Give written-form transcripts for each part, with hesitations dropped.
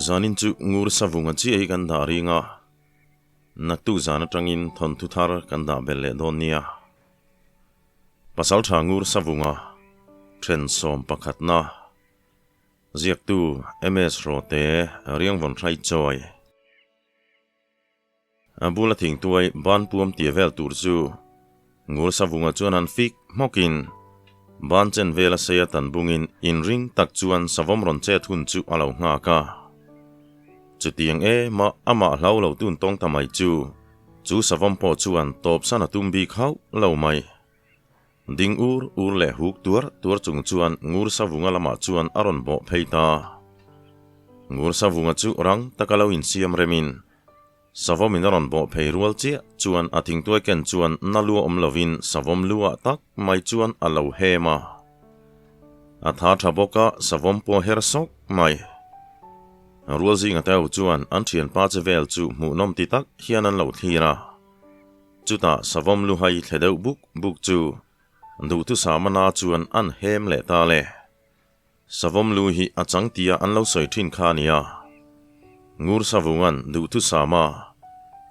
Zanin chu ngur savunga chiah hi kan dah ring a, naktuk zan atangin thawnthu thar kan dah belh leh dawn nia. Pasaltha ngur savunga then sawm pakhatna ziaktu MS Rawte Riangvawn Hrai Chawi. A bula thingtuai ban puam tia vel tur chu ngur savunga chuan an fik hmawkin ban chen vela seia tan bungin inring tak chuan savawm rawn chet hun chu a lo nghak a. Chutiang ema amah hlau lo tun tawng ta mai chu chu savawm pawh chuan tawpsan a tum bik hauh lo mai. Ding ur ur leh huk tuar tuar chung chuan ngur savunga lamah chuan a rawn bawh phei ta. Ngur savunga chu rang taka lo insiam remin Savawm in a rawn bawh phei rual chiah chuan a thingtuai ken chuan na lua awm lovin savawm lu ah tak mai chuan a lo hem a. A tha tha bawk a, savawm pawh her sawk mai. Rual zinga te ho chuan an thianpa che vel chu hmuhnawm ti tak hian an lo thlir a. Chutah savawm lu hai thle deuh buk buk chu duhthusam a na chuan an hem leh ta le. Savawm lu hi a chang tia an lo sawi thin kha a nia. Ngur Savunga'n duhthusama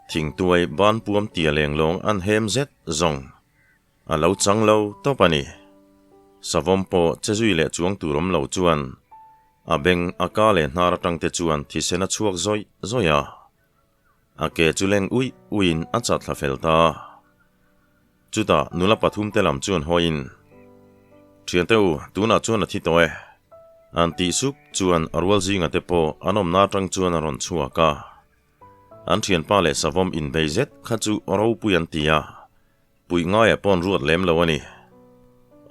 thingtuai ban puam tia lenglawng an hem zet zawng a lo chang lo tawp a ni. Savawm pawh che zui leh chuang tur awm lo chuan a beng a ka leh hnar atang te chuan thisen a chhuak zawih zawih a. A ke chu leng uih uihin a chat thla fel ta. Chutah nula pathum te lam chuan hawiin, Thiante u, tunah chuan a thi tawh e. An tih sup chuan a rual zinga te pawh an awmna atang chuan a rawn chhuak a. An thianpa leh savawm inbei zet kha chu ropui an ti a, puih ngaiah pawh an ruat lem lo a ni.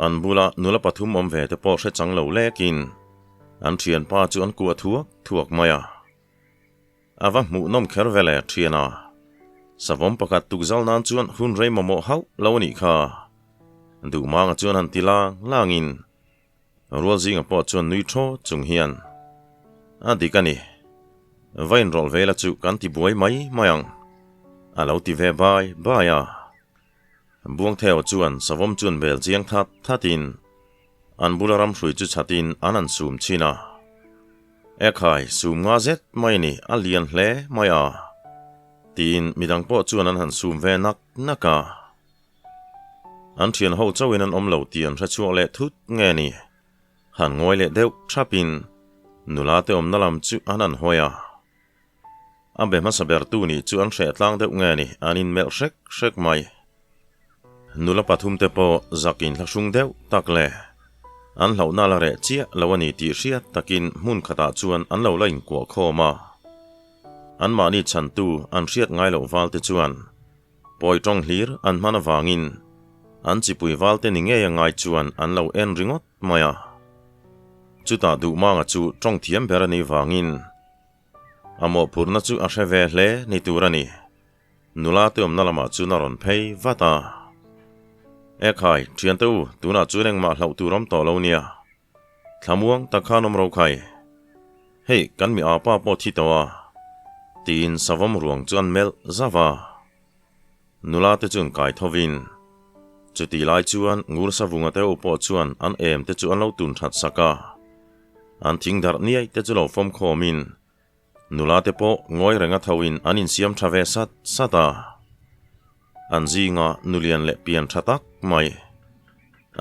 An bula nula pathum awm ve te pawh hre chang lo lekin an thianpa chu an kuah thuak thuak mai a. A va hmuhnawm kher ve le, thiana. Savawm pakhat tukzal nan chuan hun rei mamawh hauh lo a nih kha. Duhmanga chuan han ti lang langin rual zinga pawh chuan nui thaw chung hian, A dik a ni. Va inrawlh ve la chu kan ti buai mai mai ang, a lo ti ve bai bai a. Buangtheo chuan savawm chuan bel chiang that thatin an bula ram hrui chu chhatin an han sum chhin a. Ekhai, sum nga zet mai ni, a lian hle mai a, tiin midang pawh chuan an han sum ve nak nak a. An thian ho chauhin an awm lo tih an hre chhuak leh thut nge ni? Han ngawi leh deuh thapin nula te awmna lam chu an han hawi a. A be hmasa bertu nih chu an hreh tlang deuh nge ni, an inmelh hrek hrek mai. Nula pathum te pawh zak inthlahrung deuh tak le. An hlauhna la reh chiah lo a ni tih hriat takin hmun khatah chuan an lo la inkuah khawm a. Anmahni chhantu an hriat ngai loh val te chuan pawi tawng hlir an hman avangin an chipui val te ni ngei a ngai chuan an lo en ringawt mai a. Chutah Duhmanga chu tawng thiam ber a nih vangin A mawhphurhna chu a hre ve hle ni tur a ni. Nula te awmna lamah chuan a rawn phei vat a. Ekhai, thiante u, tunah chuan engmah hlauh tur awm tawh lo nia. Thlamuang tak khan awm ro khai. Hei, kan mi apa pawh thi tawh a. Tiin savawm ruang chu an melh zauh a. Nula te chuan kai thovin, chutih lai chuan Ngur Savunga te ho pawh chuan an em te chu an lo tun that sak a. An thing darh niai te chu lo fawm khawmin, nula te pawh ngawi renga thoin an insiam tha ve sat sat a. An zinga nulian leh pian tha tak mai,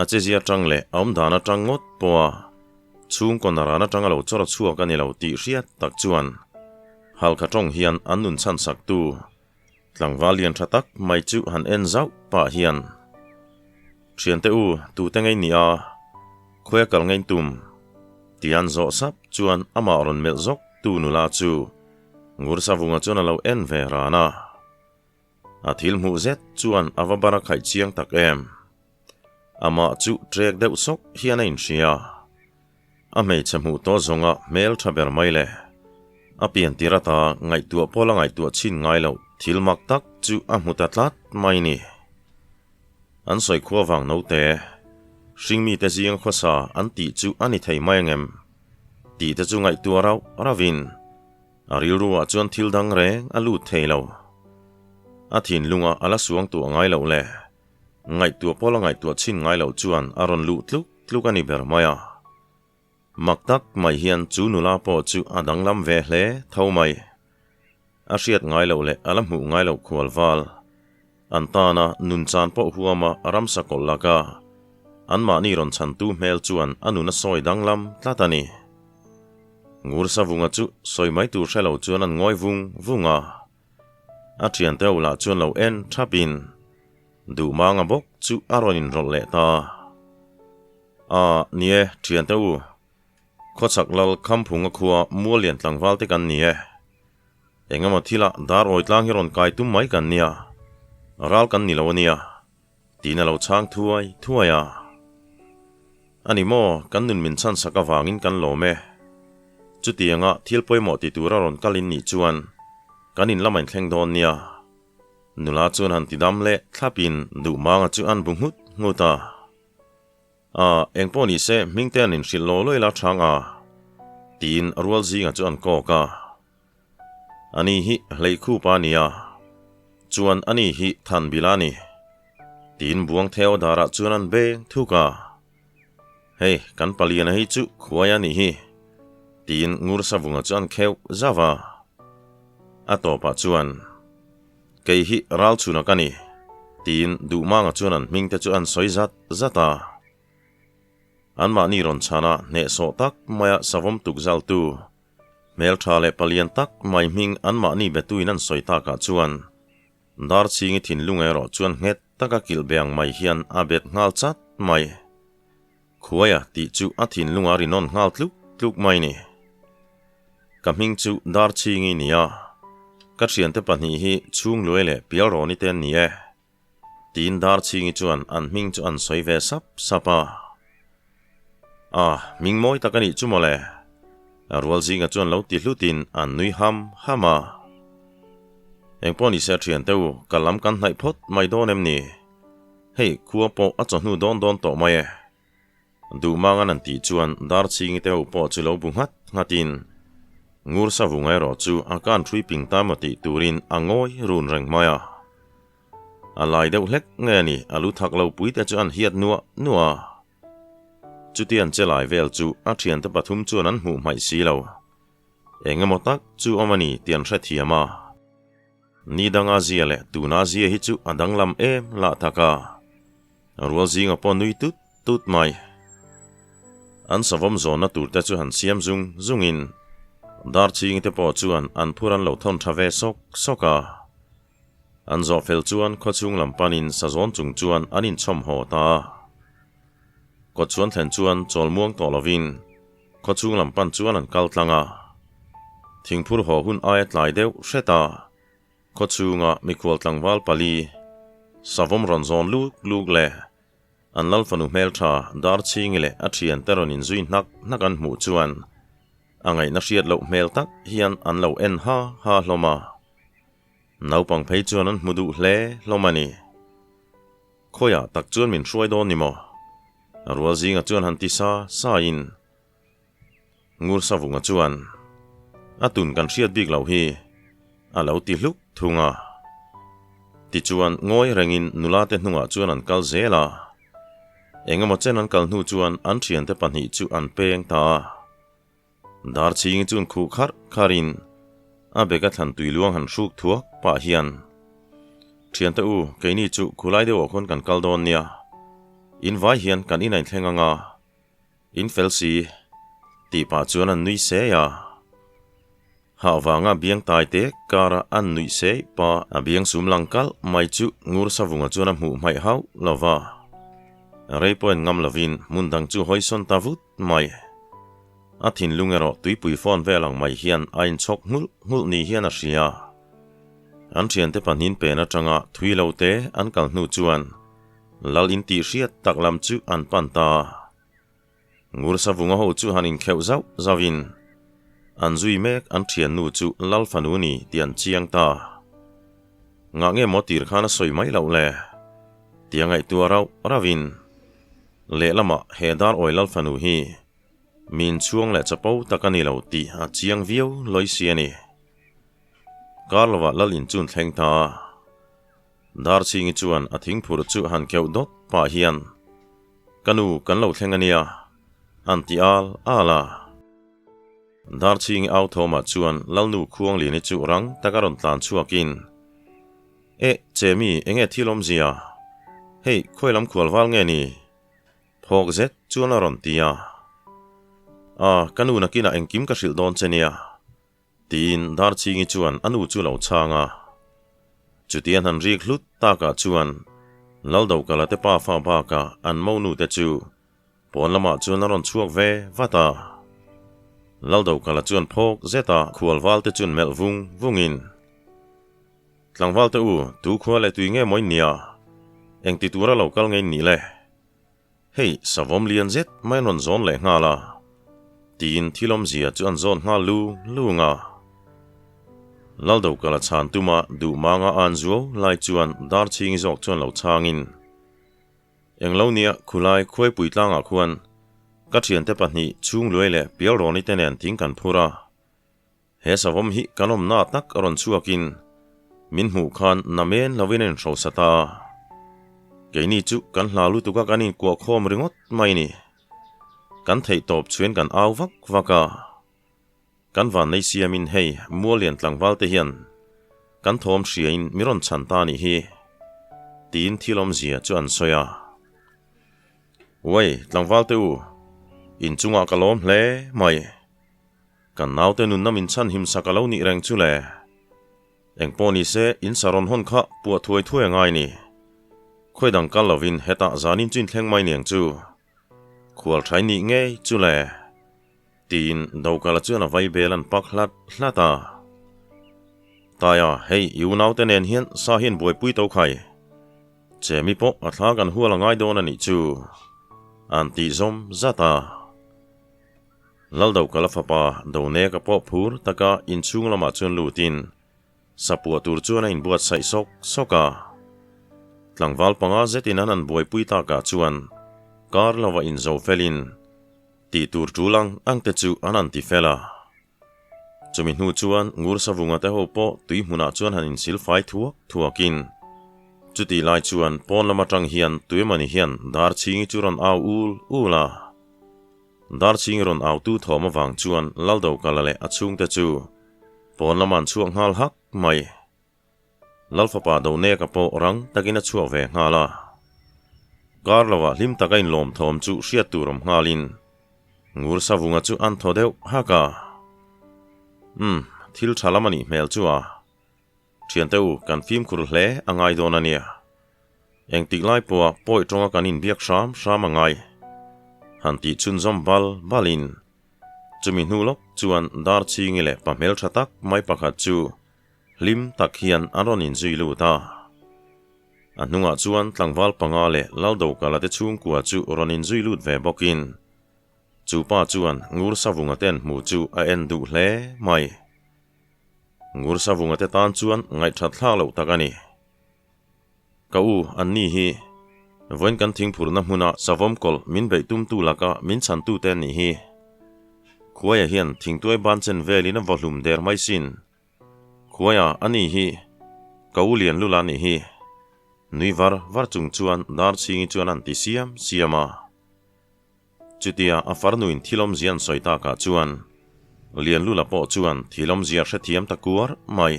a chezia tang leh a awmdan atang ngawt pawha chhungkaw naran atanga lo chawr chhuak a ni lo tih hriat tak chuan Halkha tawng hian an nun chhansaktu Tlangval lian tha tak mai chu han en zauh pah hian, Thiante u, tute ngei nia, khawi a kal ngei tum? Ti an zawh sap chuan amah rawn melh zawk tu nula chu Ngursavunga chuan a lo en ve ran a. A thil hmuh zet chuan a va bar a khaih chiang tak em. Amah chu trek deuh sawk hian a inhria. A hmeichhe hmuh tawh zawnga hmel tha ber mai le. A pian tir ata ngaihtuah pawh la ngaihtuah chhin ngai loh thil mak tak chu a hmu ta tlat mai ni. An sawi khua vang naute, hringmite zinga khawsa an tih chu a ni thei mai angem? Tih te chu ngaihtuah rauh rauhin a rilru ah chuan thil dang reng a lut thei lo. A thinlunga a la suang tuah ngai loh le. Ngaihtuah pawh la ngaihtuah chhin ngai loh chuan a rawn luh tluk tluk a ni ber mai a. Mak tak mai hian chu nula pawh chu a danglam ve hle tho mai. A hriat ngai loh leh a la hmuh ngai loh khual val. An tana nun chan pawh huama ramsa kawlh laka anmahni rawn chhantu hmel chuan a nun a sawi danglam tlat a ni. Ngur Savunga chu sawi mai tur hre lo chuan an ngawi vung vung a. A thiante ho lah chuan lo en thapin Duhmanga bawk chu a rawn inrawlh leh ta. A, ni e, thiante u, Khawchhak lal Khamphunga khua Muallian tlangval te kan ni e. Engemaw thilah dar awi tlang hi rawn kai tum mai kan nia, ral kan ni lo a nia, tiin a lo chhang thuai thuai a. A ni maw, kan nun min chhan sak avangin kan lawm e. Chutianga thil pawimawh ti tura rawn kal in nih chuan kan in lam a inthleng dawn nia. Nula chuan han ti dam leh thlapin Duhmanga chu an bu nghut nghut a. A, engpawh ni se hming te an inhrilh law law ila chhang a, tiin rual zinga chu an kawk a. Ani hi Hleikhupa a ni a, chuan ani hi Thanbila a ni, tiin Buang Theodara chuan an beng thuk a. Hei, kan paliana hi chu khuai a nih hi, tiin Ngursavunga chu an kheuh zauh a. A tawpah chuan. Kei hi Ralchhuna ka ni, tiin Duhmanga chuan an hming te chu an sawi zat zat a. Anmahni rawn chhana hnehsawh tak maia savawm tukzaltu, hmeltha leh palian tak mai hming anmahni betuin an sawi takah chuan Darchhingi thinlung erawh chuan nghet taka kilh be ang mai hian a bet nghal chat mai. Khuaia tih chu a thinlung a rinawn nghal tluk tluk mai ni. Ka hming chu Darchhingi ni a, ka thiante pahnih hi Chhungluai leh Pialrawni te an ni e, tiin Darchhingi chuan an hming chu an sawi ve sap sap a. A, hming mawi tak a nih chu mawle, Rualzinga chuan lo ti hlutin an nui ham ham a. Engpawh ni se thiante u, ka lam kan hnaih phawt mai dawn em ni? Hei, khua pawh a chawhnu dawn dawn tawh mai e. Duhmangan an tih chuan Darchhingi te ho pawh chu lo bu nghat nghatin Ngur Savunga erawh chu a kan hrui ping ta maw tih turin a ngawi run reng mai a. A lai deuh hlek nge a ni, a lu thak lo pui te chu an hiat nuah nuah a. Chuti an che lai vel chu a thiante pathum chuan an hmuh hmaih si lo. Eng emaw tak chu awm a ni tih an hrethiam a. Ni danga zia leh tuna zia hi chu a danglam em lah tak a, rual zinga pawh nui tut tut mai. An savawm zawnna tur te chu han siam zung zungin Darchhingi te pawh chuan an phur an lo thawn tha ve sawk sawk a. An zawh fel chuan khawchhung lam panin sazawn chung chuan an inchhawm haw ta a. Kawtchhuan thlen chuan chawl muang tawh lovin Khawchhung lam pan chuan an kal tlang a, thingphur haw hun aia tlai deuh hret a, khawchhunga mikhual tlangval pali, savawm rawn zawn luk luk leh an lal fanu hmeltha Darchhingi leh a thiante rawn inzui hnak hnak an hmuh chuan a ngaihna hriat loh hmel tak hian an lo en ha ha hlawm a. Naupang phei chuan an hmu duh hle hlawm a ni. Khawiah tak chuan min hruai dawn ni maw? Rual zinga chuan han ti sa sa in Ngur Savunga chuan a tun kan hriat bik loh hi a lo ti hluk thung a. Tichuan ngawi rengin nula te hnungah chuan an kal zel a. Engemaw chen an kal hnu chuan an thiante pahnih chu an peng ta a. Darchhingi chuan khuh kharh kharhin a bag a thlan tui luang han hruk thuak pah hian, Thiante u, keini chu khulai deuhah khawn kan kal dawn nia. In vai hian kan in a inthleng anga, in fel si, tih pah chuan an nui sei a. Hah vanga biang tai tek kara an nuih sei pa a biang sum lang kalh mai chu Ngur Savunga chuan a hmuh hmaih hauh lo va. Rei pawh en ngam lovin hmun dang chu hawisawn ta vut mai. A thinlung erawh tuipui phone vel ang mai hian a inchhawk nghulh nghulh ni hian a hria. An thiante pahnin pen atanga thui lo te an kal hnu chuan lal in tih hriat tak lam chu an pan ta. Ngur Savunga ho chu han inkheuh zauh zauhin an zui mek an thiannu chu lal fanu ni tih an chiang ta. Ngah nge maw tir khan a sawi mai loh le? Tia ngaihtuah rauh rauhin lehlamah he dar awi lal fanu hi Min chhuang leh chapo tak a ni lo tih a chiang viau lawi si a ni. Kar lovah lal in chun thleng ta a. Darchhingi chuan a thingphur chu han keuh dawt pah hian, Ka nu, kan lo thleng a nia. An ti al al a. Darchhingi au thawmah chuan Lalnu Khuangliani chu rang taka rawn tlan chhuakin, Eh, Chemi, enge thil awmzia? Hei, khawi lam khual val nge ni? Phawk zet chuan a rawn ti a. A, ka nu nakinah engkim ka hrilh dawn che nia. Tiin Darchhingi chuan a nu chu lo chhang a. Chuti an han rik hlut takah chuan Laldokala te pa fa bakah an monu te chu pawn lamah chuan a rawn chhuak ve vat a. Laldokala chuan phawk zeta khualval te chuan melh vung vungin, Tlangval te u, tu khua leh tui nge maw in nia? Engti tura lo kal nge in nih le? Hei, savawm lian zet mai an rawn zawn leh nghal a, tiin thil awmzia chu an zawn nghal lung lung a. Laldokala chhan tuma duh manga an zuau lai chuan Darchhingi zawk chuan lo chhangin, Englo nia khulai khuaipui tlangah khuan ka thiante pahnih chhungluai leh Pialrawni te nen thing kan phur a, He savawm hi kan awmna tak a rawn chhuakin min hmuh khan namen lovin a inhrosa ta a. Keini chu kan hla lutuk a kan inkuah khawm ringawt mai ni. Kan theih tawp chhuin kan au vak vak a. Kan vannei siamin hei Muallian tlangval te hian kan thawm hriain mi rawn chhan ta nih hi tiin thil awmzia chu an sawi a. Uai tlangval te u, inchungah ka lawm hle mai. Kan naute nunna min chhan him sak a lo nih reng chu le. Engpawh ni se, in sa rawn hawn kha puah thuai thuai a ngai ni. Khawi dang kal lovin hetah zanin chu inthleng mai niang chu. Khual thai nih ngei chu le. Tiin Dokala chuan a vai bel an pak hlat hlat a. Taia, hei i unaute nen hian sa hian buaipui to khai. Chemi pawh a thla kan hual a ngai dawn a nih chu. An tih zawm zat a. Laldokala fapa Doneka pawh phur taka inchhung lamah chuan lutin sapuah tur chuan a inbuatsaih sawk sawk a. Tlangval panga zetin an han buaipui takah chuan kar lova inzo felin tih tur tul ang ang te chu an han ti fel a. Chumi hnu chuan Ngur Savunga te ho pawh tui hmunah chuan han insilfai thuak thuakin chutih lai chuan pawn lam atang hian tuemawni hian Darchhingi chu rawn au ul ul a. Darching rawn autu thawm avang chuan Laldokala leh a chhungte chu pawn lamah an chhuak nghal hak mai. Lalfapa Doneka pawh rang takin a chhuak ve nghal a. Kar lovah hlim taka inlawm thawm chu hriat tur awm nghalin Ngur Savunga chu an thaw deuh hak a. Umm, thil tha lam a nih hmel chu a. Thiante u, kan fimkhur hle a ngai dawn a nia. Engtik lai pawha pawi tawnga kan inbiak hram hram a ngai. Han tih chhunzawm bal balin chumi hnu lawk chuan Darchhingi leh pa hmeltha tak mai pakhat chu hlim tak hian an rawn inzui lut a. A hnungah chuan tlangval panga leh Laldokala te chhungkua chu rawn inzui lut ve bawkin chu pa chuan Ngur Savunga te an hmuh chu a en duh hle mai. Ngur Savunga te tan chuan ngaihthat thlak loh tak a ni. Ka u, an ni hi. Vawiin kan thingphurna hmuna savawm kawlh min beih tumtu laka min chhantute an nih hi. Khuaia hian thingtuai ban chen velin a vawhlum der mai sin. Khuaia, a ni hi. Ka u lian lula nih hi. Nui var var chung chuan Darchhingi chuan an ti siam siam a. Chutia a farnuin thilawmzia an sawi takah chuan Lianlula pawh chuan thilawmzia hrethiam ta kuar mai.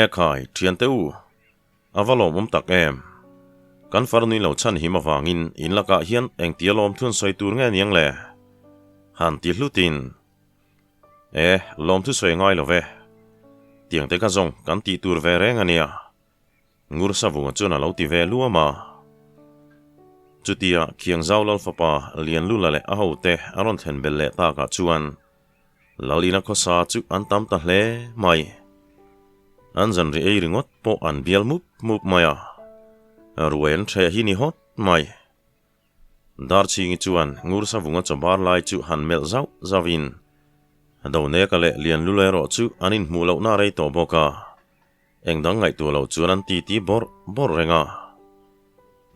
Ekhai, thiante u, a va lawmawm tak em? Kan farnuin lo chhan him avangin in lakah hian engtia lawmthu an sawi tur nge niang le? Han ti hlutin. E, lawmthu sawi ngai lo ve. Tiangte kha zawng kan tih tur ve reng a nia. Ngur Savunga chuan a lo ti ve luam a. Chutia Khiangzau Lal fapa Lianlula leh a hote a rawn thlen bel leh takah chuan Lalina khawsa chu an tam ta hle mai. An zanri ei ringawt pawh an bial mup mup mai a, ruai an ṭheh hi ni hawt mai. Darchhingi chuan Ngur Savunga chaw bar lai chu han melh zauh zauhin Doneka leh Lianlula erawh chu an inhmuh lohna a rei tawh bawk a. Eng dang ngaihtuah lo chuan an titi bawrh bawrh reng a.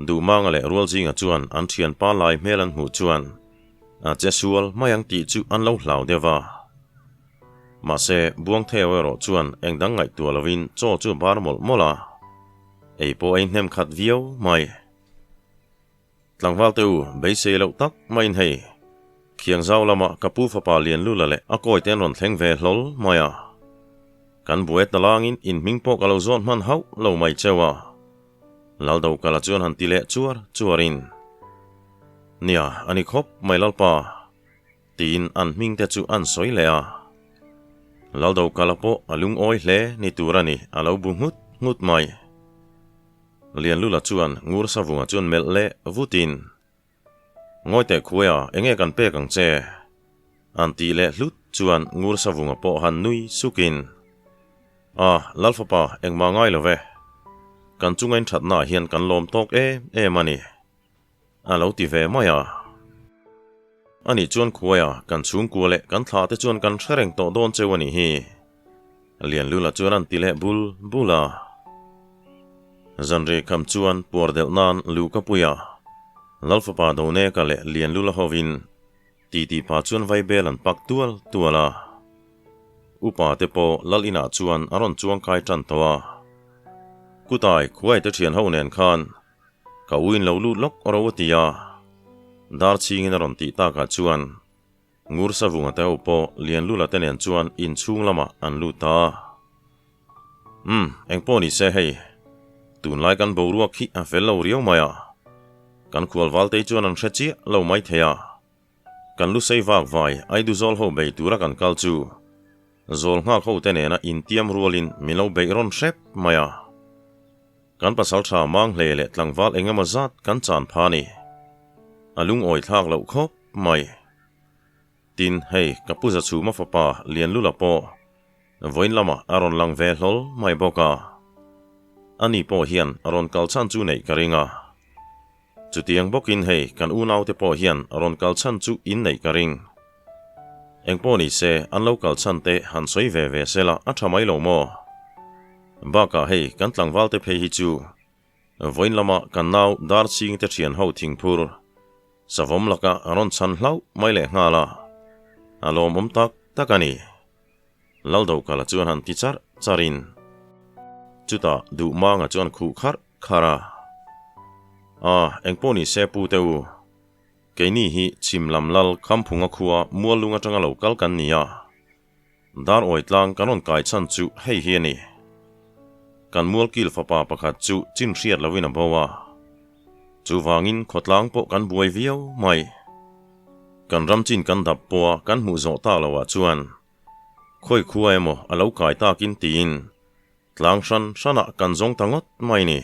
Duhmanga leh Rualzinga chuan an thianpa lai hmel an hmuh chuan a che sual mai ang tih chu an lo hlau deuh a. Mahse, Buangtheo erawh chuan eng dang ngaihtuah lovin chaw chu a bar mawlh mawlh a, ei pawh a inhnem khat viau mai. Tlangval te u, beisei loh tak maiin hei, Khiangzau lama ka pu fapa Lianlula leh a kawi te an rawn thleng ve hlawl mai a. Kan buai ta langin in hming pawh ka lo zawt hman hauh lo mai cheu a. Laldokala chuan han ti leh chuar chuarin, Nia, a ni khawp mai Lalpa, tiin an hming te chu an sawi leh a. Laldokala pawh a lungawi hle ni tur a ni, a lo bu nghut nghut mai. Lianlula chuan Ngur Savunga chuan melh leh vutin, Ngawi teh khuaia, enge kan pek ang che? An tih leh hlut chuan Ngur Savunga pawh han nui sukin, A, Lalfapa, engmah ngai lo ve. Kan chunga inthatnaah hian kan lawm tawk em em a ni. A lo ti ve mai a. Anih chuan khuaia kan chhungkua leh kan thlah te chuan kan hre reng tawh dawn cheu a nih hi. Lianlula chuan an ti leh bul bul a. Zanri kham chuan puar delh nan lu ka pui a. Lalfapa Doneka leh Lianlula hovin titi pah chuan vaibel an pak tual tual a. Upa te pawh lal inah chuan a rawn chuang kai tan tawh a. Kutai khuai te thian ho nen khan Ka u in lo lut lawk ro a ti a, dar chhingin a rawn tih takah chuan Ngur Savunga te ho pawh Lianlula te nen chuan inchhung lamah an lut ta a. Umm, engpawh ni se hei, tunlai kan boruak hi a fel lo riau mai a, kan khualvaltei chuan an hre chiah lo mai thei a, kan lu sei vak vai Aiduzawl ho bei tura kan kal chu zawl nghak ho te nena intiam rualin min lo beih rawn hrep mai a. Kan pasaltha mang hle leh tlangval eng emaw zat kan chan pha ni. A lungawi thlak loh khawp mai. Tin, hei ka pu Zachhuma fapa Lianlula pawh vawiin lamah a rawn lang ve hlawl mai bawk a. Ani pawh hian a rawn kal chhan chu neih ka ring a. Chutiang bawkin hei kan unaute pawh hian a rawn kal chhan chu in neih ka ring. Engpawh ni se, an lo kal chhan te han sawi ve ve sela a tha mai lo maw? Bakah hei kan tlangval te phei hi chu vawiin lama kan nau dar ching te thian ho thingphur savawm laka a rawn chhan hlauh mai leh nghal a, a lawmawm tak tak a ni. Laldokala chuan han ti charh charhin chutah Duhmanga chuan khuh kharh kharh a, A, engpawh ni se pu te u, keini hi chhim lam lal Khamphunga khua Muallung atanga lo kal kan ni a, Dar awi tlang kan rawn kai chhan chu hei hi a ni. Kan mualkil fapa pakhat chu chin hriat loin a bo a. Chuvangin khawtlang pawh kan buai viau mai. Kan ram chin kan dap pawha kan hmuh zawh tak loah chuan khawi khua emaw a lo kai takin tiin tlang hran hranah kan zawng ta ngawt mai ni.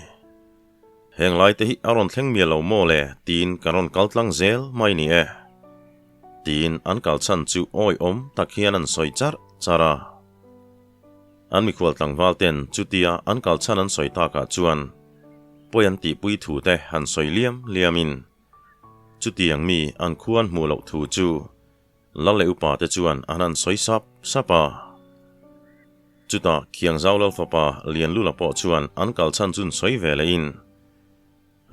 Heng lai te hi a rawn thleng mial lo maw le tiin kan rawn kal tlang zel mai ni e. Tiin an kal chhan chu awihawm tak hian an sawi charh charh a. An mikhual tlangval ten chutia an kal chhan an sawi takah chuan pawi an tihpui thu te han sawi liam liamin chutiang mi an khuan hmuh loh thu chu Lal leh upa te chuan an han sawi sap sap a. Chutah Khiangzau Lal fapa Lianlula pawh chuan an kal chhan chun sawi ve lehin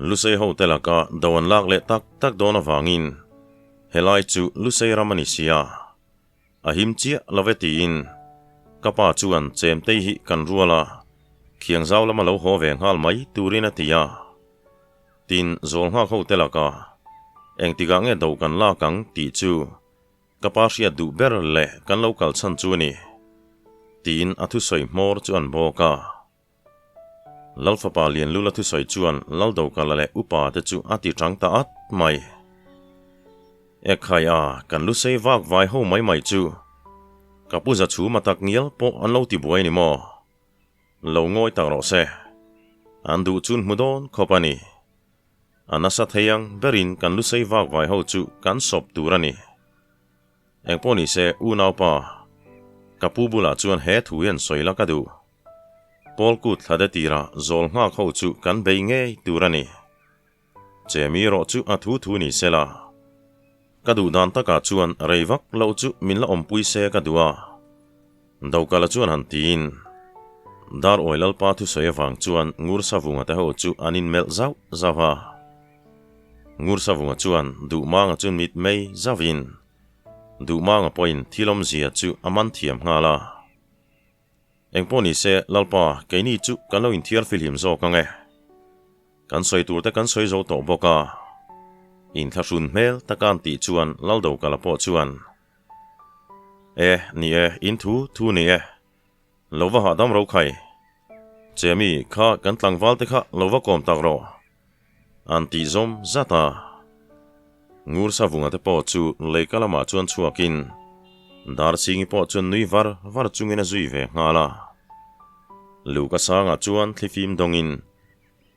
Lusei ho te laka do an lak leh tak tak dawn avangin helai chu Lusei ram a ni si a, a him chiah lo ve tiin ka pa chuan Chemtei hi kan rual a, Khiangzau lama lo haw ve nghal mai turin a ti a. Tin, zawl nghak ho te laka engtikah nge do kan lak ang tih chu ka pa hriat duh ber leh kan lo kal chhan chu a ni, tiin a thusawi hmawr chu an bawk a. Lalfapa Lianlula thusawi chuan Laldokala leh upa te chu a ti chang ta at mai. Ekhai a, kan lu sei vak vai ho mai mai chu ka pu Zachhuma tak ngial pawh an lo ti buai ni maw? Lo ngawi tak rawh se. An duh chun hmu dawn khawp a ni. A nasa thei ang berin kan lu sei vak vai ho chu kan sawp tur a ni. Engpawh ni se unaupa, ka pu bulah chuan he thu hian sawi la ka duh. Paul kut thla de tirah zawl nghak ho chu kan bei ngei tur a ni. Chemi erawh chu a thu thu ni se la. Ka duh dan takah chuan rei vak loh chu min la awmpui se ka duh a. Dokala chuan han tiin Dar awi Lalpa thusawi avang chuan Ngur Savunga te ho chu an inmelh zauh zauh a. Ngur Savunga chuan Duhmanga chu mit mei zauhin Duhmanga pawhin thil awmzia chu a man thiam nghal a. Engpawh ni se, Lalpa, keini chu kan lo inthiar filhim zawk ang e. Kan sawi tur te kan sawi zo tawh bawk a. Inthlahrun hmel taka an tih chuan Laldokala pawh chuan, E, ni e, in thu thu ni e. Lo va hahdam ro khai. Chemi, kha kan tlangval te kha lo va kawm tak rawh. An tih zawm zat a. Ngur Savunga te pawh chu leika lamah chuan chhuakin Darchingi pawh chuan nui var var chungin a zui ve nghal a. Luka sangah chuan thlifim dawngin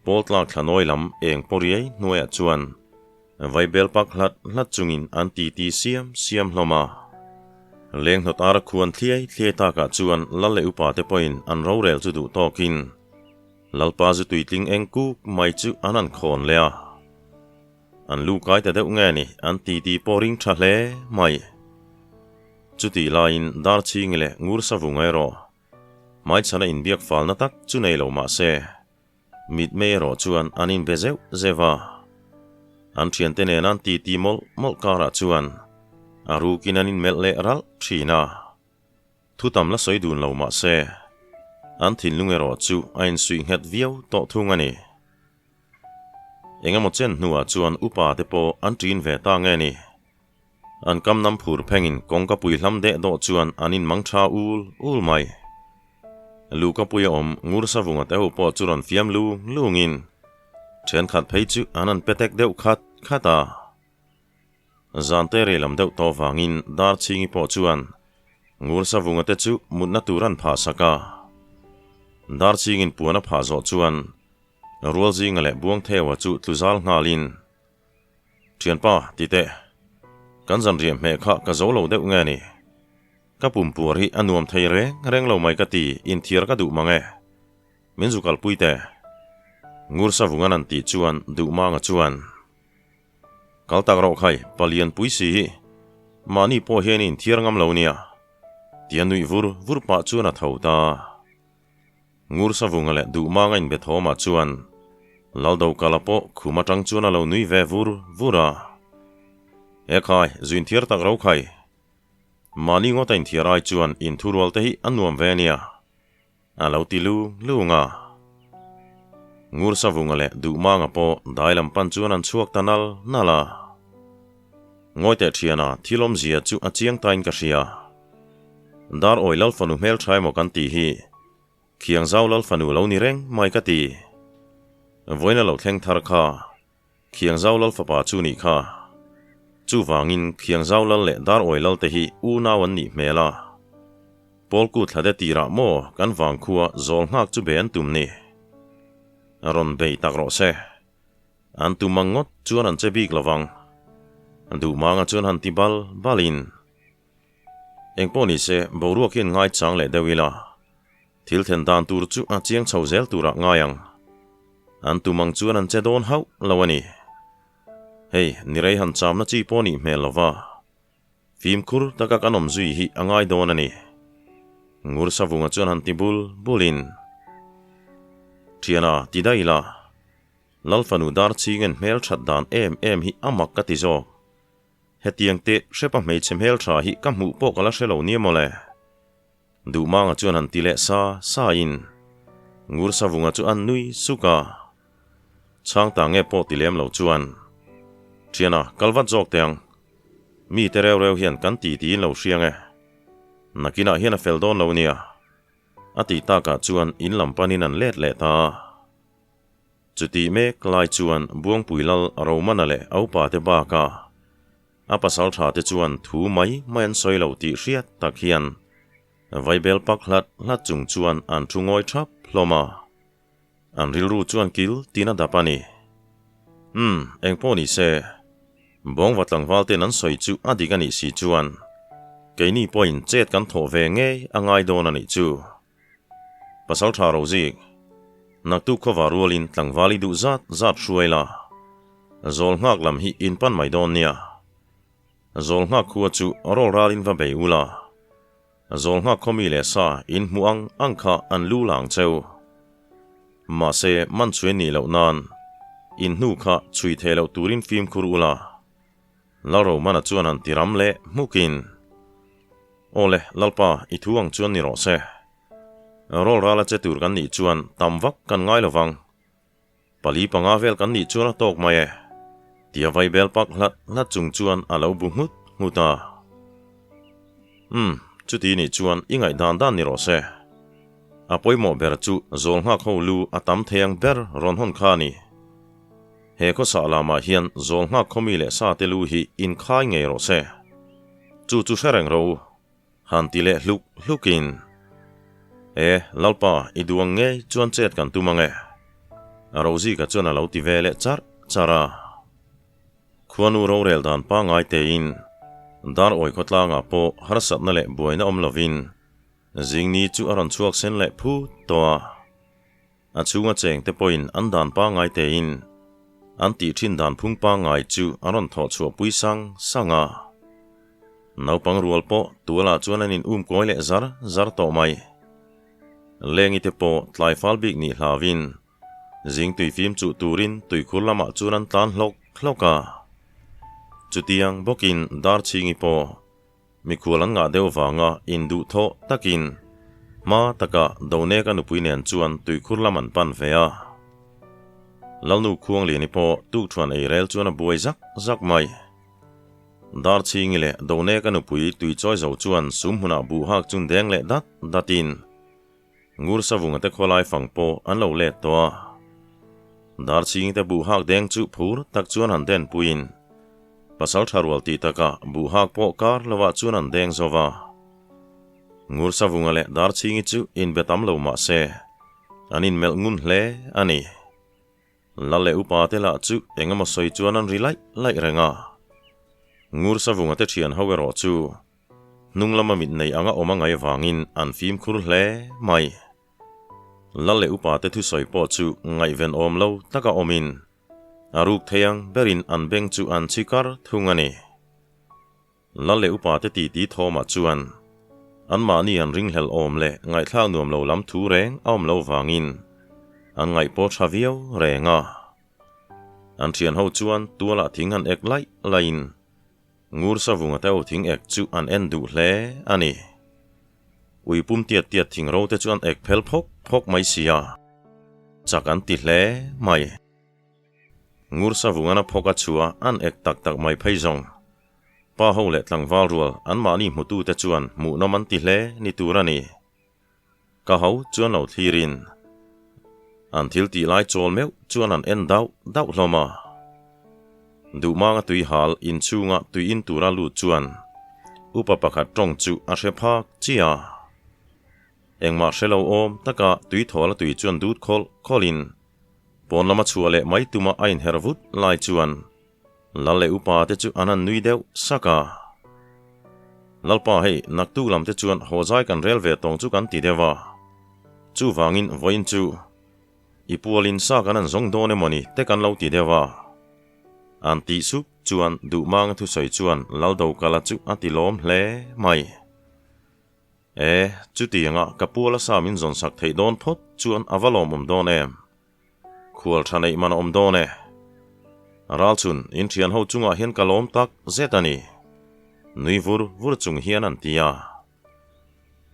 Pawl tlak thlanawi lam eng pawh riai hnuaiah chuan vaibel pak hlat hlat chungin an titi siam siam hlawm a. Leng hnawt ar khuan thliai thliai takah chuan lal leh upa te pawhin an rorel chu duh tawkin Lalpa zu tuitling eng kuk mai chu an han khawn leh a. An lu kai ta deuh nge ni an titi pawh ring tha hle mai. Chutih laiin Darchhingi leh Ngursavunga erawh Hmaichhana inbiak falna tak chu nei lo mah se, mitmei erawh chuan an inbe zeuh zeuh a. An thiante nen an titi mawlh mawlh karah chuan a rukin an inmelh leh ralh thin a. Thu tam la sawi dun lo mah se, an thinlung erawh chu a insuih nghet viau tawh thung a ni. Engemaw chen hnuah chuan upa te pawh an ṭin ve ta nge ni? An kam nam phur phengin kawngka pui hlam deh dawh chuan an inmang tha ul ul mai. Luhka pui a awm ngur savunga te ho pawh chu rawn fiam lung lungin thenkhat phei chu an han petek deuh khat khat a. Zan te rei lam deuh tawh vangin Darchhingi pawh chuan ngur savunga te chu mutna tur an phah sak a. Darchhingin puan a phah zawh chuan Rualzinga leh Buangtheua chu tlu zal nghalin, Thianpa, ti teh. Kan zanriah hmeh kha ka zo lo deuh nge ni? Ka pumpuar hi a nuam thei reng reng lo mai ka ti, inthiar ka duh mang e. Min zu kalpui teh. Ngur Savungan an tih chuan Duhmanga chuan, Kal tak rawh khai, palian pui si hi. Mahni pawh hian i inthiar ngam lo nia. Tia nuih vur vur pah chuan a tho ta. Ngur Savunga leh Duhmanga inbe thawmah chuan Laldokala pawh khum atang chuan a lo nui ve vur vur a. He khai, zu inthiar tak ro khai. Mahni ngawta inthiar ai chuan inthurual te hi a nuam ve nia, a lo ti lung lung a. Ngur Savunga leh Duhmanga pawh dai lam pan chuan an chhuak ta nal nal a. Ngawi teh thiana thil awmzia chu a chiang tain ka hria. Dar awi lal fanu hmel tha emaw kan tih hi Khiang zau lal fanu lo ni reng mai ka ti. Vawiin a lo thleng thar kha Khiang zau lal fapa chu nih kha. Chuvangin Khiang zau lal leh Dar awi lal te hi unau an nih hmel a. Pawlku thlade tirah maw kan vangkhua zawl nghak chu be an tum ni. Rawn bei tak rawh se. An tum ang ngawt chuan an che bik lovang. Duhmanga chuan han ti bal balin. Engpawh ni se, boruak hian ngaichang leh deuh ila, thil then dan tur chu a chiang chho zel turah ngai ang. An tum ang chuan an che dawn hauh lo a ni. Hei, ni rei han chamna chi pawh nih hmel lova, fimkhur taka kan awm zui hi a ngai dawn a ni. Ngur Savunga chuan han ti bul bulin, Thiana, ti daih ila, Lalfanu Darchingen hmel that dan em em hi a mak ka ti zawk. Hetiang teh hrepa hmeichhe hmeltha hi ka hmuh pawh ka la hre lo nia mawle. Duhmanga chuan han ti leh sa sa in Ngur Savunga chu an nui suk a. Chhangta nge pawh ti lem lo chuan, Thiana, kal vat zawk teh ang. Mi te reu reu hian kan ti tiin lo hriang e. Nakinah hian a fel dawn lo nia. A tih takah chuan in lam panin an let leh ta a. Chutih mek lai chuan Buangpui Lal Romana leh a upate bakah a pasal thate chuan thu mai mai an sawi lo tih hriat tak hian vaibel pak hlat hlat chung chuan an thu ngawi thap hlawm a. An rilru chuan kil tin a dap a ni. Umm, engpawh ni se, Bawngva tlangval ten an sawi chu a dik a nih si chuan keini pawhin chet kan thawh ve ngei a ngai dawn a nih chu. Pasal tha Rozik, naktuk khawva rualin tlangval i duh zat zat hruai la, zawl nghak lam hi in pan mai dawn nia. Zawl nghak khua chu rawl ralin va bei ula, zawl nghak khaw mi leh sa in hmuh ang ang kha an lu lang cheu. Mahse, man chhui nih loh nan in hnu kha chhui thei loh turin fimkhur ula, Lalromana chuan han ti ram leh hmukin, Aw le, Lalpa, i thu ang chuan ni rawh se. Rawl rala che tur kan nih chuan tam vak kan ngai lo vang. Pali panga vel kan nih chuan a tawk mai e. Tia vaibel pak hlat hlat chung chuan a lo bu nghut nghut a. Umm, chuti nih chuan i ngaihdan dan ni rawh se. A pawimawh ber chu zawl nghak ho lu a tam thei ang ber rawn hawn kha a ni. He khawsah lamah hian zawl nghak khawmi leh sa te lu hi inkhai ngei rawh se. Chu chu hre reng rawh u. Han ti leh hluk hlukin, E, Lalpa, i duang ngei chuan chet kan tum ang e. A Rozika chuan a lo ti ve leh charh charh a. Khuanu rorel dan pangngai tein dar awi khawtlangah pawh harsatna leh buaina awm lovin zingni chu a rawn chhuak sen leh phut tawh a. A chhunga chengte pawhin an dan pangngai tein an tih thin dan phung pangngai chu a rawn thawh chhuah pui sang sang a. Naupang rual pawh tualah chuan an in um kawi leh zar zar tawh mai. Lengi te pawh tlai fal bik nih hlauin zing tui fim chuh turin tuikhur lamah chuan an tlan hlawk hlawk a. Chutiang bawkin Darchhingi pawh Mikhual an ngah deuh vanga induhthawh takin hma taka Doneka nupui nen chuan tuikhur lam an pan ve a. Lalnu Khuangliani pawh tukṭhuan ei rel chuan a buai zak zak mai. Darchhingi leh Doneka nupui tuichawi zo chuan sum hmunah buh hak chun deng leh dat datin Ngursavunga te khawlai fang pawh an lo let tawh a. Darchhingi te buh hak deng chu phur tak chuan han den puiin pasal tha rual tih takah buh hak pawh kar lovah chuan an deng zo va. Ngursavunga leh Darchhingi chu inbe tam lo mah se an inmelh ngun hle a ni. Lal leh upa te lah chu eng emaw sawi chuan an ri laih laih reng a. Ngursavunga te thian ho erawh chu Hnung lama mit nei anga awm a ngaih avangin an fimkhur hle mai. Lal leh upa te thusawi pawh chu ngaihven awm lo taka awmin a ruk thei ang berin an beng chu an chhi kar thung a ni. Lal leh upa te titi thawmah chuan anmahni an ringhlel awm leh ngaihthlak nuam lo lam thu reng a awm lo vangin an ngaih pawh tha viau reng a. An thianho chuan tualah thing han ek laih laihin Ngur savunga te ho thing ek chu an en duh hle a ni. Ui pum tiat tiat thing ro te chu an ek phel phawk phawk mai si a, chak an ti hle mai. Ngur savungan a phawk a chhuah an ek tak tak mai phei zawng. Pa ho leh tlangval rual anmahni hmutu te chuan hmuhnawm an ti hle ni tur a ni. Ka ho chuan lo thlirin an thil tih lai chawl meuh chuan an en dauh dauh hlawm a. Duhmanga tui hal inchhunga tui in tura lut chuan upa pakhat tawng chu a hre phak chiah a. Engmah hre lo awm taka tui thawl a tui chuan dut khawlh khawlhin pawn lama chhuah leh mai tuma a inher vut lai chuan Lal leh upa te chu an han nui deuh sak a. Lalpa hei, naktuk lam te chuan haw zai kan rel ve tawng chu kan ti deuh a. Chuvangin vawiin chu i pualin sa kan han zawng dawn emaw ni te kan lo ti deuh a. An tih sup chuan Duhmanga thusawi chuan Laldokala chu a ti lawm hle mai. E, chutianga ka puala sa min zawn sak theih dawn phawt chuan a va lawmawm dawn em? Khual tha neih man a awm dawn e. Ralchhun, in thian ho chungah hian ka lawm tak zet a ni. Nui vur vur chung hian an ti a.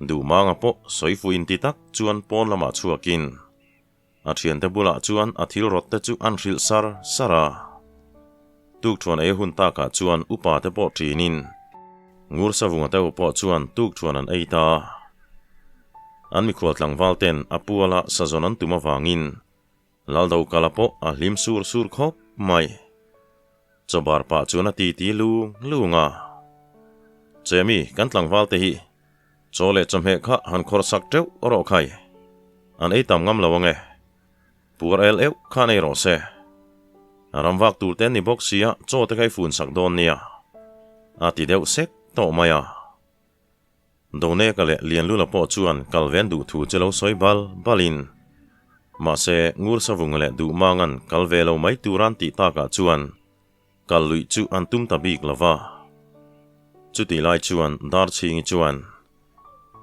Duhmanga pawh sawi fuh inti tak chuan pawn lamah chhuakin a thiante bulah chuan a thil rawt te chu an hrilh sar sar a. Tukthuan ei hun takah chuan upa te pawh ṭinin Ngursavunga te ho pawh chuan tukthuan an ei ta a. An mikhual tlangval ten a puala sazawn an tum avangin Laldokala pawh a hlim sur sur khawp mai. Chawbar pah chuan a titi lung lung a. Chemi, kan tlangval te hi chaw leh chawhmeh kha han khawrh sak teuh rawh khai. An ei tam ngam lo ange. Puar el euh kha nei rawh se. A ram vak tur te an ni bawk sia, chaw te kha i fun sak dawn nia. A ti deuh sek tawh mai a. Doneka leh Lianlula pawh chuan kal ven duh thu che lo sawi bal balin. Mahse, Ngursavunga leh Duhmanga'n kal ve lo mai tur an tih takah chuan kal luih chu an tum ta bik lo va. Chutih lai chuan Darchhingi chuan,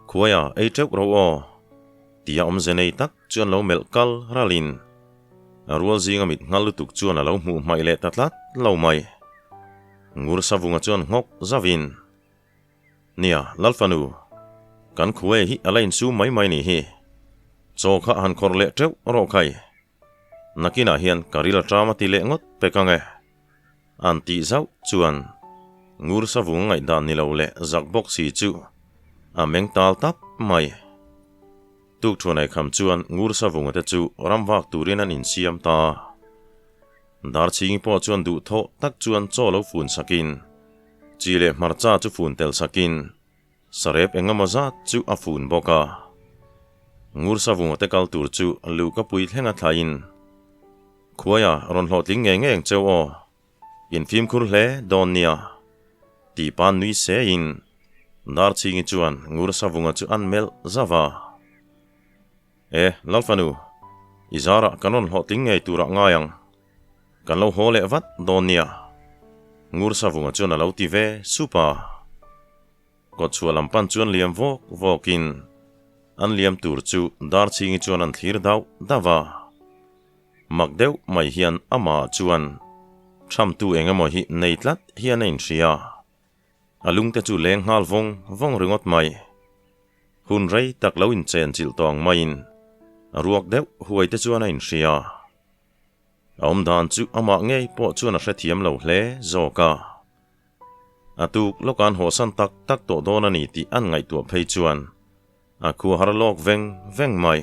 Khuaia ei teuh ro aw, tia awmze nei tak chuan lo melh kal ralin a rual zinga mit nghal lutuk chuan a lo hmuh hmaih leh ta tlat lo mai. Ngursavunga chuan nghawk zavin, Nia, Lalfanu, kan khuaia hi a la insum mai mai nih hi. Chaw kha han khawrh leh teuh rawh khai. Nakinah hian ka ril a ṭam a ti leh ngawt pek ang e. An tih zauh chuan Ngur Savung ngaihdan ni lo leh zak bawk si chu a meng tal tap mai. Tukthuanai kham chuan Ngur Savunga te chu ram vak turin an insiam ta. Darchhingi pawh chuan duhthawh tak chuan chaw lo fun sakin, chi leh hmarcha chu fun tel sakin, sarep engemaw zat chu a fun bawk a. Ngur Savunga te kal tur chu luhkapui thlenga thlaiin, Khuaia rawn hlawhtling ngei ngei ang cheu aw, in fimkhur hle dawn nia, tih pan nui sein Darchhingi chuan Ngur Savunga chu an melh zauh a. E, Lalfanu, i zarah kan rawn hlawhtling ngei turah ngai ang. Kan lo haw leh vat dawn nia. Ngur Savunga chuan a lo ti ve sup a. Kawtchhuah lam pan chuan liam vawk vawkin an liam tur chu Darchhingi chuan an thlir dauh dauh a. Mak deuh mai hian amah chuan thamtu eng emaw hi nei tlat hian a inhria. A lungte chu leng nghal vawng vawng ringawt mai. Hun rei tak lo inchen chilh tawng maiin a ruak deuh huai te chuan a inhria. A awm dan chu amah ngei pawh chuan a hrethiam lo hle zawk a. A tuk lawka'n hawhsan tak tak tawh dawn a ni tih an ngaihtuah phei chuan a khua har lawk veng veng mai.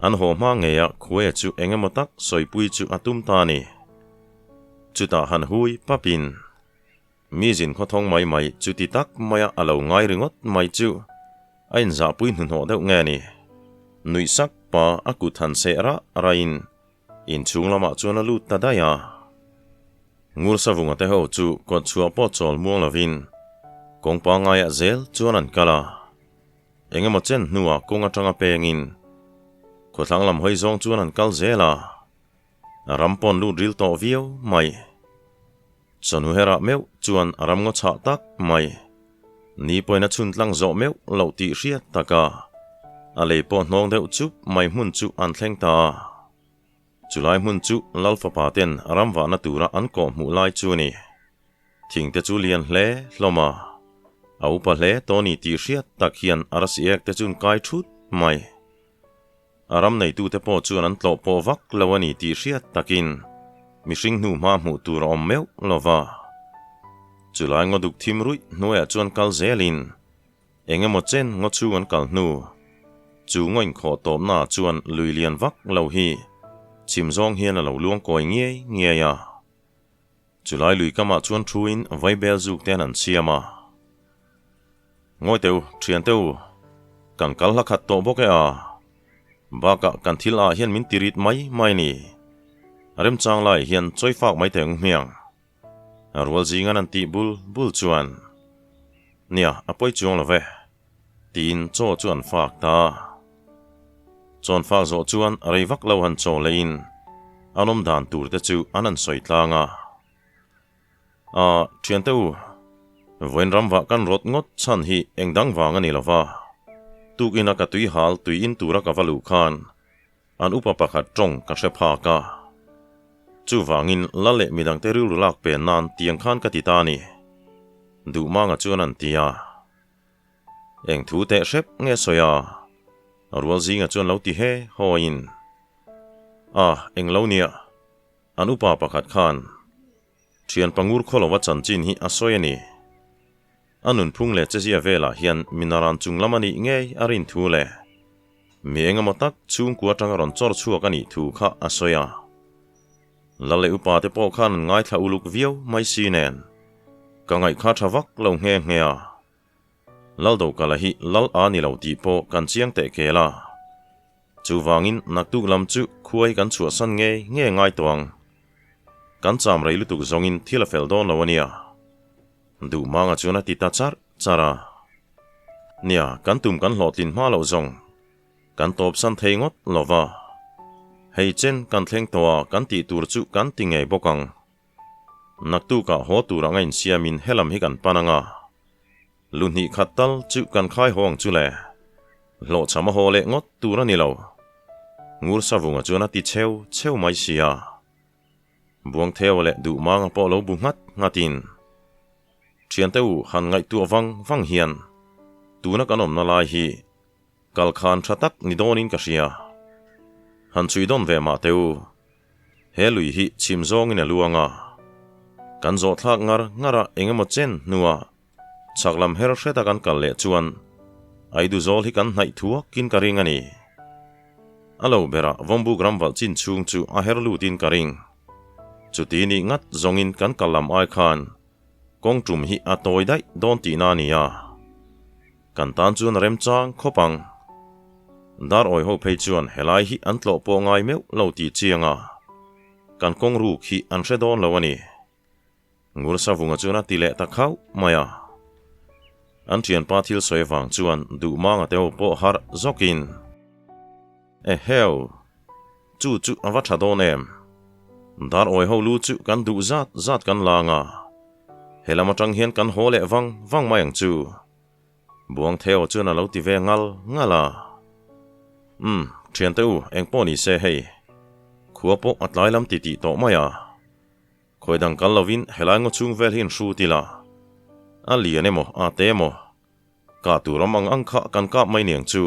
An haw hma ngeia khuaia chu eng emaw tak sawipui chu a tum ta a ni. Chutah han hui papin Mi zin khawthawng mai mai chuti tak maia a lo ngai ringawt mai chu a inzahpui hnuhnawh deuh nge ni? Nuih sak pa a kut han seh rah rahin inchhung lamah chuan a lut ta daih a. Ngur Savunga te ho chu kawtchhuah pawh chawl muang lovin kawng pangaiah zel chuan an kal a. Eng emaw chen hnuah kawng atanga pengin khawthlang lam hawi zawng chuan an kal zel a. Ram pawn lut ril tawh viau mai. Chawhnu herah meuh chuan a ram ngaw chhah tak mai. Ni pawhin a chhun tlang zawh meuh loh tih hriat tak a, a lei pawh hnawng deuh chup mai hmun chu an thleng ta a. Chulai hmun chu Lal fapa ten ram vahna tura an kawh hmuh lai chu a ni. Thing te chu lian hle hlawm a, a upa hle tawh ni tih hriat tak hian a rasi ek te chuan kai thut mai. A ram neitute pawh chuan an tlawh pawh vak lo a ni tih hriat takin mihring hnu hma hmuh tur a awm meuh lo va. Chulai ngaw duk thim ruih hnuaiah chuan kal zelin eng emaw chen ngaw chhung an kal hnu. Chu ngaw inkhawh tawpnaah chuan lui lian vak lo hi chhim zawng hian a lo luang kawi ngiai ngiai a. Chulai lui kamah chuan thuin vaibel zuk te an siam a. Ngawi teh u, thian teh u, kan kal hla khat tawh bawk e a. Bakah kan thil ah hian min ti rit mai mai ni. Remchang lai hian chawi fak mai teh ang hmiang. Rual zingan an tih bul bul chuan, Nia, a pawi chuang lo ve, tiin chaw chu an fak ta. Chawn fak zawh chuan rei vak lo han chaw leiin an awm dan tur te chu an han sawi tlang a. A, thiante u, vawiin ramvah kan rawt ngawt chhan hi eng dang vang a ni lo va. Tukina ka tui hal tui in tura ka va luh khan an upa pakhat tawng ka hre phak a. Chuvangin la leh midangte rilru lak pen nan tiang khan ka ti ta a ni. Duhmanga chuan an ti a. Eng thu teh hrep nge sawi a? Rual zinga chuan lo ti he hawiin, A, eng lo nia. An upa pakhat khan thian pangur khaw lova chanchin hi a sawi a ni. A nunphung leh chezia velah hian minaran chung lam a nih ngei a rin thu leh mi engemaw tak chhungkua atanga rawn chawr chhuak a nih thu kha a sawi a. Lal leh upa te pawh khan an ngaithla uluk viau mai si nen ka ngaihkha tha vak lo nghe nghe a. Laldokala hi lal a ni lo tih pawh kan chiang teh kel a. Chuvangin naktuk lam chu khuai kan chhuahsan nge nge ngai tawh ang. Kan cham rei lutuk zawngin thil a fel dawn lo a nia. Duhmanga chuan a ti ta charh charh a. Nia, kan tum kan hlawhtlin hma loh zawng kan tawpsan thei ngawt lo va. Hei chen kan thleng tawh a kan tih tur chu kan ti ngei bawk ang. Naktukah haw tur anga insiamin helam hi kan pan anga. Lu hnih khat tal chu kan khai haw ang chu le. Hlawhchham a haw leh ngawt tur a ni lo. Ngur Savunga chuan a ti cheu cheu mai si a. Buangtheu leh Duhmanga pawh lo bu nghat nghatin, Thiante u han ngaihtuah vang vang hian tuna kan awmna lai hi kal khan tha tak ni dawnin ka hria. Han chhui dawn ve mah teh u. He lui hi chhim zawngin a luang a. Kan zawh thlak ngar ngar a engemaw chen hnuah chhak lam her hreta kan kal leh chuan Aiduzawl hi kan hnaih thuakin ka ring a ni. A lo berah Vawmbuk ram valh chin chhung chu a her lutin ka ring. Chuti nih ngat zawngin kan kal lam ai khan kawng tum hi a tawi daih dawn tihna a ni a. Kan tan chuan a remchang khawp ang. Dar awi ho phei chuan helai hi an tlawh pawh ngai meuh lo tih chiang a, kan kawng ruk hi an hre dawn lo a ni. Ngur Savunga chuan a ti leh ta khauh mai a. An thianpa thil sawi avang chuan Duhmanga te ho pawh harh zawkin, Eheu! Chu chu a va tha dawn em? Dar awi ho lu chu kan duh zat zat kan lang a, he lam atang hian kan haw leh vang vang mai ang chu. Buangtheo chuan a lo ti ve ngal ngal a. Umm, thiante u, eng pawh ni se hei. Khua pawh a tlai lam ti tih tawh mai a. Khawi dang kal lovin helai ngaw chhung vel hi in hrut ila. A lian emaw, a te emaw, kah tur awm ang ang kha kan kap mai niang chu.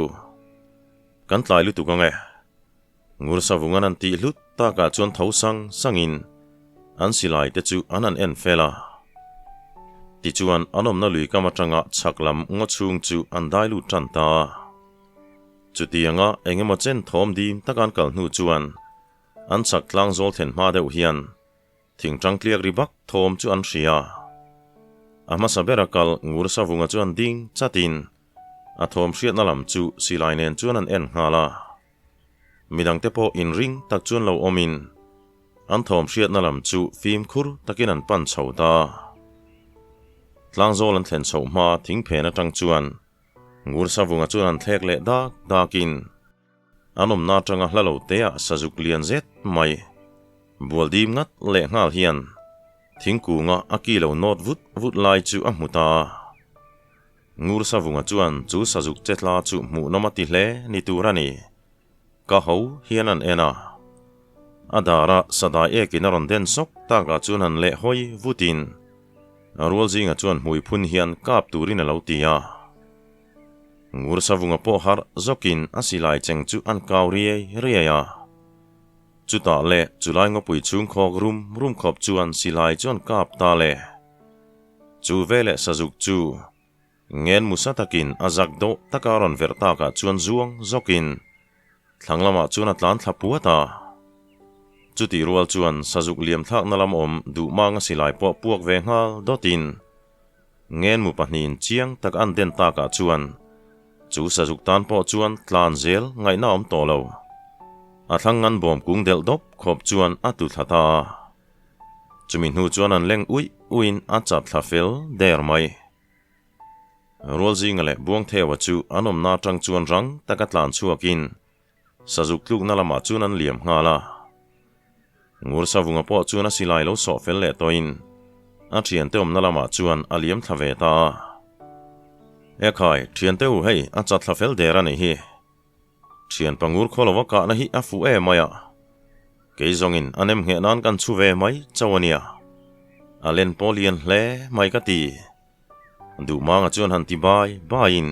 Kan tlai lutuk ang e. Ngur savungan an tih hlut takah chuan tho sang sangin an silai te chu an han en fel a. Tichuan an awmna lui kam atanga chhak lam ngaw chhung chu an dai lut tan ta a. Chutianga engemaw chen thawm dim taka an kal hnu chuan an chhak tlang zawl thlen hma deuh hian Thingtang tliak ri bak thawm chu an hria. A hmasa bera kal Ngur Savunga chuan ding chatin a thawm hriatna lam chu silai nen chuan an en nghal a. Midangte pawh inring tak chuan lo awmin an thawm hriatna lam chu fimkhur takin an pan chho ta. Tlangzawl an thlen chhoh hma thingphen atang chuan Ngur Savunga chuan an thlek leh dak dakin An awmna atanga hla lo teah sazuk lian zet mai bual dim ngat leh nghal hian thingkunga a ki lo nawt vut vut lai chu a hmu ta a. Ngur Savunga chuan chu sazuk che tla chu hmuhnawm a ti hle ni tur a ni. Ka ho hian an en a. A dara sadai ekin a rawn den sawk takah chuan han leh hawi vutin rual zinga chuan hmui phun hian kap turin a lo ti a. Ngur Savunga pawh harh zawkin a silai cheng chu an kau riai riai a. Chutah leh chulai ngawpui chhung khawk rum rum khawp chuan silai chu an kap ta le. Chu veleh sazuk chu ngen musa takin a zak dawh taka a rawn verh takah chuan zuang zawkin thlang lamah chuan a tlan thla puat a. Chutih rual chuan sazuk liam thlakna lam awm duh manga silai pawh puak ve nghal dawtin Ngenmu pahnihin chiang tak an den takah chuan chu sazuk tan pawh chuan tlan zel ngaihna awm tawh lo. A thlang ngan bawm kung delh dawp khawp chuan a tu thla ta a. Chumi hnu chuan an leng uih uihin a chat thla fel der mai. Rualzinga leh Buangtheua chu an awmna atang chuan rang taka tlan chhuakin Sazuk tlukna lamah chuan an liam nghal a. Ngur Savunga pawh chuan a silai lo sawh fel leh tawhin a thiante awmna lamah chuan a liam thla ve ta a. Ekhai, thiante u hei a chat thla fel der a nih hi. Thian pangur khaw lova kahna hi a fuh em mai a. Kei zawngin a nem ngheh nan kan chhu ve mai chauh a nia. A len pawh lian hle mai ka ti. Duhmanga chuan han ti bai baiin.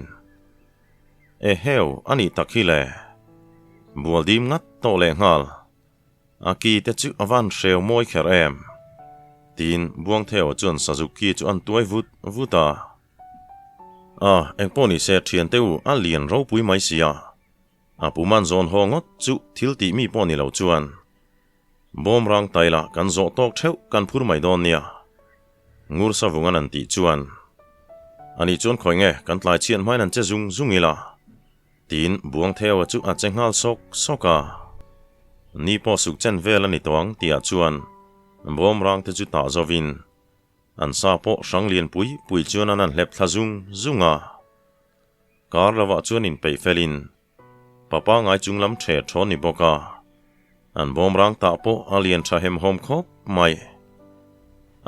Eheu, a nih tak hi le. Bual dim ngat tawh leh nghal. A ki te chu a van hreu mawi kher em? Tiin Buangtheo chuan Sazuk ki chu an tuai vut vut a. A, engpawh ni se thiante u a lian ropui mai sia. A puman zawn haw ngawt chu thil tih mi pawh ni lo chuan. Bawm rang taila kan zawh tawk theuh kan phur mai dawn nia. Ngur Savungan an tih chuan, Ani chuan khawi nge kan tlai chhiat hmain an che zung zung ila? Tiin Buangtheua chu a che nghal sawk sawk a. Ni pawh suk chen vel a ni tawh ang tihah chuan bawm rang te chu tah zovin an sa pawh hrang lian pui pui chuan an han hlep thla zung zung a. Kar lovah chuan inpeih felin Papa ngai chung lam ṭhe ṭhawn ni bawk a, an bawm rang tah pawh a lian ṭha hemhawm khawp mai.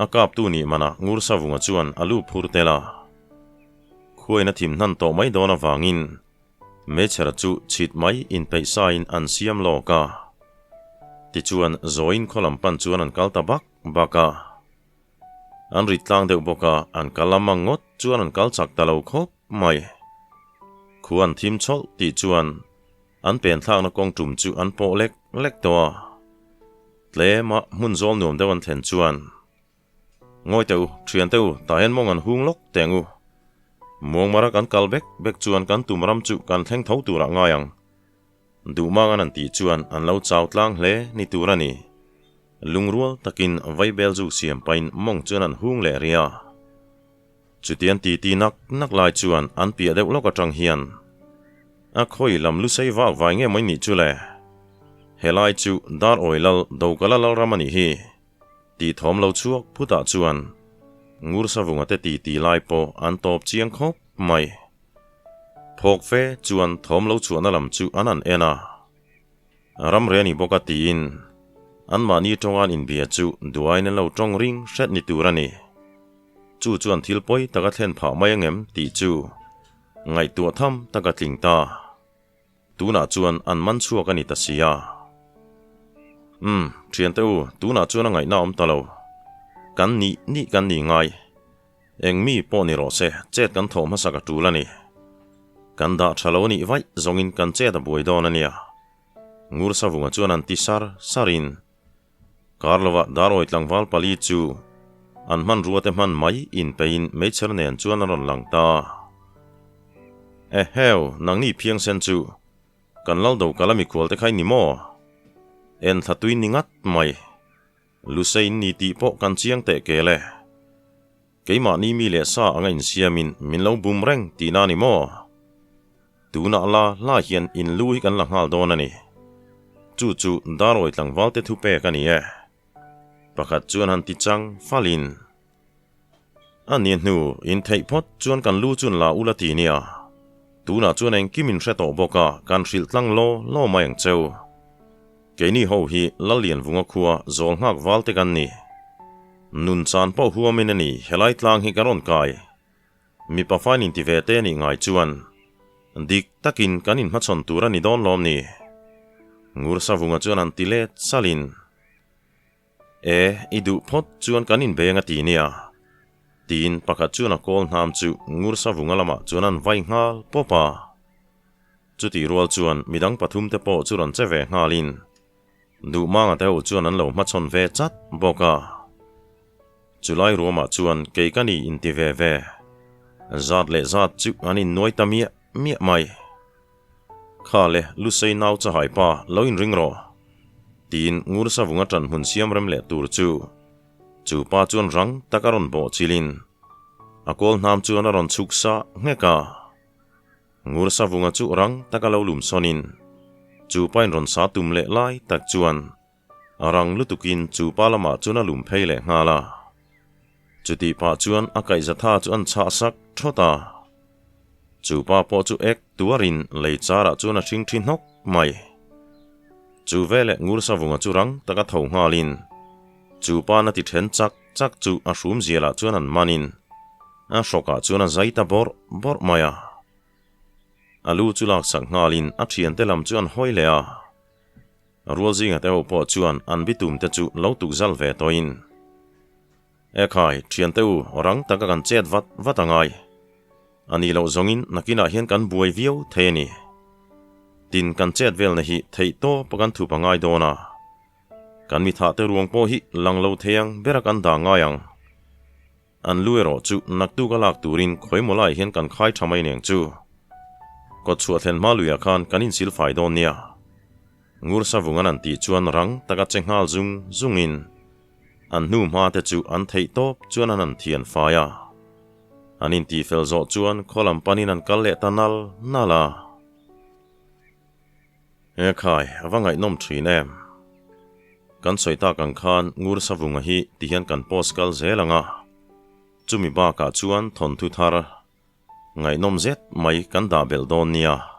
A kaptu nih manah Ngur Savunga chuan a lu phur tel a, khuain a thim hnan tawh mai dawn avangin Meichher chu chhit mai inpeih sain an siam lawk a. Tichuan Zawiin khaw lam pan chuan an kal ta bak bak a. An rit tlang deuh bawk a, an kal lam ang ngawt chuan an kal chak ta lo khawp mai. Khu an thim chhawlh tih chuan an pen thlakna kawng tum chu an pawh lek lek tawh a. Tlema hmun zawl nuam deuh an thlen chuan. Ngawi teh u, thian teh u, tah hian mawng an hung lawk teh ang u. Muangmara kan kal bek bek chuan kan tum ram chu kan thleng tho turah ngai ang. Duhmang an an tih chuan an lo chau tlang hle ni tur a ni. Lungrual takin vaibel zu siam pahin mawng chuan an hung leh rih a. Chutian titi nak nak lai chuan an piah deuh lawk atang hian a khawi lam lu sei vak vai nge mai nih chu le? Helai chu dar awi lal Dokala lalram a nih hi. Tih thawm lo chhuak phutah chuan Ngur Savunga te titi lai pawh an tawp chiang khawp mai. Phawk fe chuan thawm lo chhuahna lam chu an han en a. Ramre ni bawk a tiin anmahni tawngan inbia chu duaiin an lo tawng ring hret ni tur a ni. Chu chuan thil pawi taka thlen phah mai angem tih chu ngaihtuah tham taka tling ta. Tunah chuan an man chhuak a ni ta si a. Umm, thiante u, tunah chuan a ngaihna awm ta lo. Kan nih nih kan ni ngai. Eng mi pawh ni rawh se, chet kan thawh hmasak a tul a ni. Kan dah tha lo a nih vaih zawngin kan chet a buai dawn a nia. Ngur Savunga chuan an ti sar sarin, Kar lovah Darawi tlangval pali chu an hmanrua te hman mai inpeiin meichher nen chuan a rawn lang ta. Eheu, nangni phiangsen chu kan lal do kal a mikhual te kha i ni maw? En thla tui ni ngat mai. Lusein ni tih pawh kan chiang teh kel e. Keimahni mi leh sa anga insiamin min lo bum reng tihna a ni maw? Tunah la la hian in lu hi kan la nghal dawn a ni. Chu chu Darawi tlangval te thu pek a ni e. Pakhat chuan han ti chang falin. A ni hnu in theih phawt chuan kan lu chun la ula ti nia. Tunah chuan engkim in hre tawh bawk a, kan hrilh tlang law law mai ang cheu. Keini ho hi Lallianvunga khua zawl nghak val te kan ni. Nun chan pawh huamin a ni helai tlang hi ka rawn kai. Mipa fain inti ve te nih ngai chuan dik takin kan inhmachhawn tur a ni dawn lawm ni? Ngur Savunga chuan an ti let salin, E, i duh phawt chuan kan inbeng a ti nia. Tiin pakhat chuan a kawl hnam chu Ngur Savunga lamah chuan an vai nghal pawp a. Chutih rual chuan midang pathumte pawh chu rawn che ve nghalin Duhmanga te ho chuan an lo hmachhawn ve chat bawk a. Chulai ruamah chuan kei ka ni inti ve ve zat leh zat chu an innuai ta miah miah mai. Kha le Lusei nau chahai pa lo inring rawh tiin Ngur Savunga ṭan hmun siam rem leh tur chu chu pa chuan rang tak a rawn bawh chilhin a kawl hnam chuan a rawn chhuk sa nghek a. Ngur Savunga chu rang taka lo lum sawnin chu pain rawn sa tum leh lai tak chuan a rang lutukin chu pa lamah chuan a lum phei leh nghal a. Chutih pah chuan a kaihza tha chu an chhah sak thawt a. Chu pa pawh chu ek tuarin lei charah chuan a hring thi hnawk mai. Chu veleh Ngur Savunga chu rang taka tho nghalin chu pa na ti then chak chak chu a hrum zialah chuan an manin a hrawkah chuan a zai ta bawrh bawrh mai a. A lu chu laksak nghalin a thiante lam chu an hawi leh a. Rual zinga te ho pawh chuan an bitum te chu lo tuk zal ve tawhin, Ekhai, thiante u, rang taka kan chet vat vat a ngai. A nih loh zawngin nakinah hian kan buai viau thei a ni. Tin, kan chet velna hi theih tawp a kan thup a ngai dawn a. Kan mithah te ruang pawh hi lang lo thei ang bera kan dah ngai ang. An lu erawh chu naktuk a lak turin khawimaw laiah hian kan khai tha mai neng chu. Kawtchhuah thlen hma luiah khan kan insil fai dawn nia. Ngur Savung an an tih chuan rang taka che nghal zung zungin an hnu hma te chu an theih tawp chuan an han thian fai a. An intihfel zawh chuan khaw lam panin an kal leh ta nal nal a. He khai, a va ngaihnawm thin em? Kan sawi tak ang khan Ngur Savunga hi ti hian kan post kal zel ang a, chumi bakah chuan thawnthu thar ngaihnawm zet mai kan dah belh dawn nia.